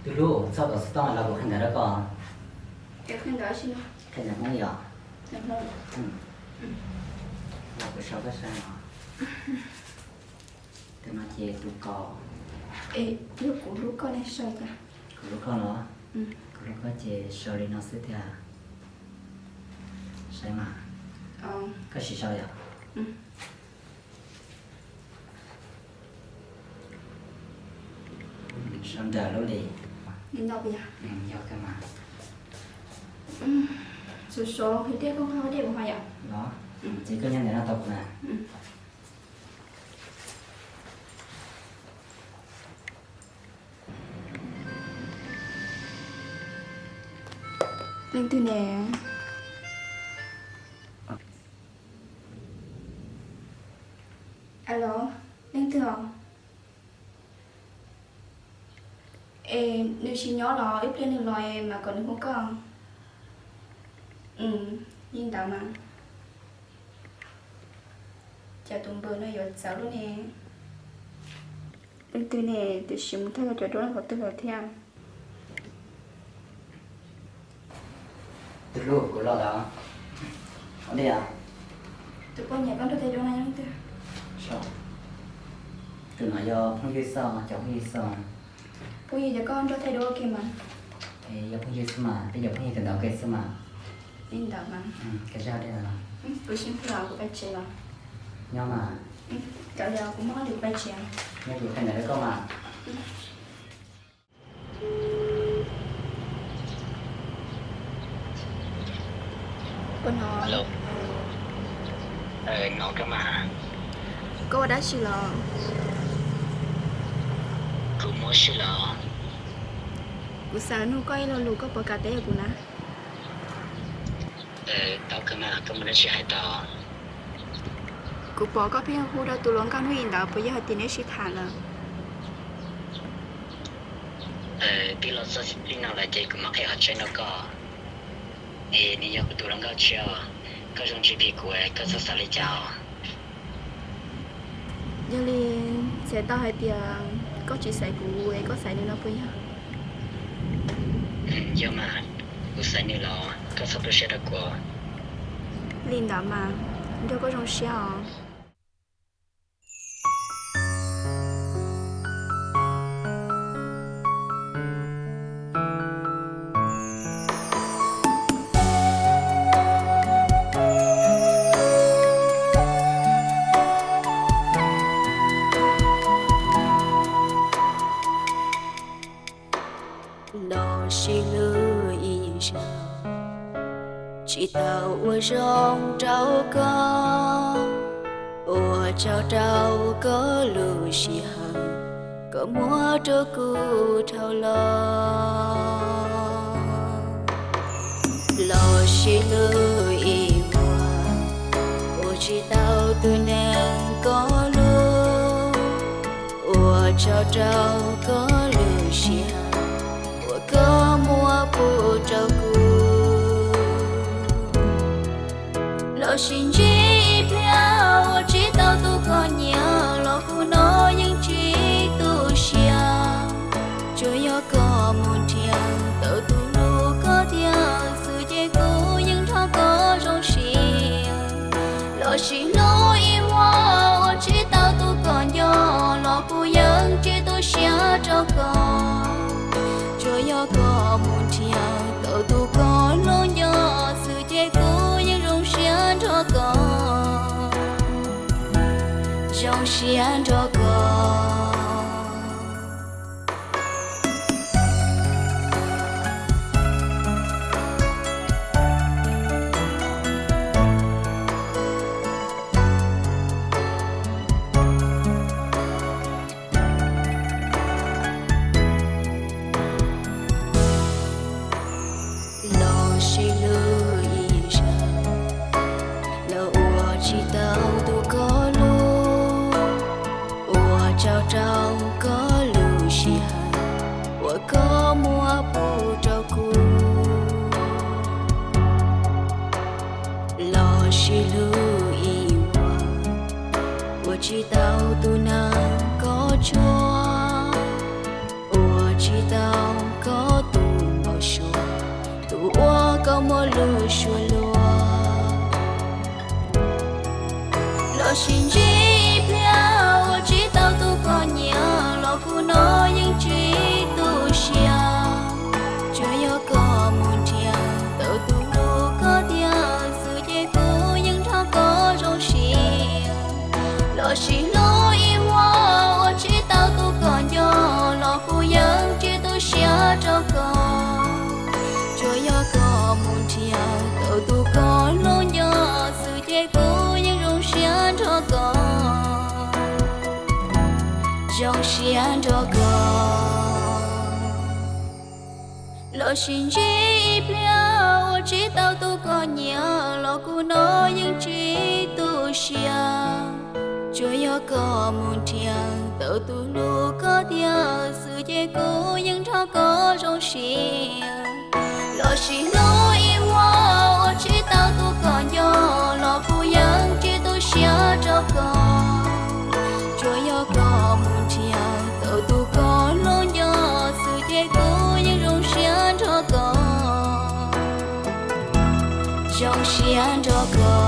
Tus hlub, txhob kom xov tooj los kuv qhia ntawv rau koj. Qhia ntawv Hmoob yom? Los kuv sau koj saib no. Tus no ces tus ko. Yog kuv hlub koj ne sau. Kuv hlub koj los? Kuv hlub koj ces sau li no xwb tiag. Saib mas. Koj sim sau yom? Sau ntawm lub li. Yog kawg mas. Xov tooj qhia dej kuv ho yom? Los, ces koj nyob ntawm no tos kuv na. Leej twg ne? Alo, leej twg os? Es nws tsis nyob los ib pliag nws los es mam kom nws hu koj. Li ntawd mas. Cas tus npawg no yuav txawv luaj ne? Leej twg ne, tiam sis mus thaij cov duab no qhov twg lawm thiab? Tus hlub, kuv los lawm. Ua li os. Tus poj niam koj nrog thaij duab no yog leej twg? Tus no yog phooj ywg xwb, cov phooj ywg xwb. Phooj ywg ces koj nrog thaij duab ua ke mas. Yog phooj ywg xwb mas, peb cov phooj ywg kawm ntawv ua ke xwb mas. Li ntawd mas. Kuv sib hlub, kuv pais tsev los. Nyob mas. Cov yog kuv muaj hauj lwm pais tsev. Nyob kuv qhia ntawv rau koj mas. Koj ua dab tsi los? Kuv muaj hauj lwm los. Kuv xav nug koj ib lo lus, koj puas kam teb kuv na? Tau kawg mas, koj muaj dab tsi hais tau. Kuv pom koj pheej hu rau tus hluas nkauj hnub ib ntawd, puas yog hais tias neb sib tham lawm? Twb los txog txij no lawm ces kuv mam qhia qhov tseeb rau koj. Es nws yog kuv tus hluas nkauj tshiab, koj zoo tsis phim kuv, koj txhob xav li cas os. Yog li, txhais tau hais tias koj tsis xaiv kuv es koj xaiv nws no puas yog? Yog mas, kuv xaiv nws los koj txhob tu siab rau kuv. Li ntawd mas, nrog koj zoo siab os. Los sib hlub ib zaug, tsis tau ua zoo rau koj, ua tsaug rau koj lub sij hawm koj muab rau kuv dhau los. Los sib hlub ib zaug, ua tsis tau tus neeg koj hlub, ua tsaug rau koj lub sij hawm uas koj muab pub rau kuv. Los sis ntsib ib pliag ua tsis tau tus koj nyiam los kuv no yeej tsis tu siab. Tsuas yog koj mus nrhiav tau tus hlub koj tiag xwb ces kuv yeej nrog koj zoo siab. Los sis hnub ib hmo ua tsis tau tus koj nco los kuv yeej tsis tu siab rau koj. Tsuas yog koj mus nrhiav tau tus koj hlub nco xwb ces kuv yeej zoo siab nrog koj, zoo siab nrog koj. Los sib hlub ib zaug, los ua tsis tau tus koj hlub, ua tsaug rau koj lub sij hawm uas koj muab pub rau kuv. Los sib hlub ib zaug, ua tsis tau tus neeg koj tshuam, ua tsis tau lus suav luag. Lossis ntsib ib pliag uas tsis tau tus koj nyiam los kuv no yeej tsis tu siab. Tsuas yog koj mus nrhiav tau tus hlub koj tiag xwb ces kuv yeej nrog koj zoo siab. Lossis hlub ib vuag uas tsis tau tus koj nco los kuv yeej tsis tu siab rau koj. Tsuas yog koj mus nrhiav tau tus koj hlub nco xwb ces kuv yeej zoo siab nrog koj, zoo siab nrog koj. Lossis ntsib ib pliag uas tsis tau tus koj nyiam los kuv no yeej tsis tu siab. Tsuas yog koj mus nrhiav tau tus hlub koj tiag xwb ces kuv yeej nrog koj zoo siab. Lossis hlub ib vuag uas tsis tau tus koj nco los kuv yeej tsis tu siab rau koj. Tsuas yog koj mus nrhiav tau tus koj hlub nco xwb ces kuv yeej zoo siab nrog koj, zoo siab nrog koj.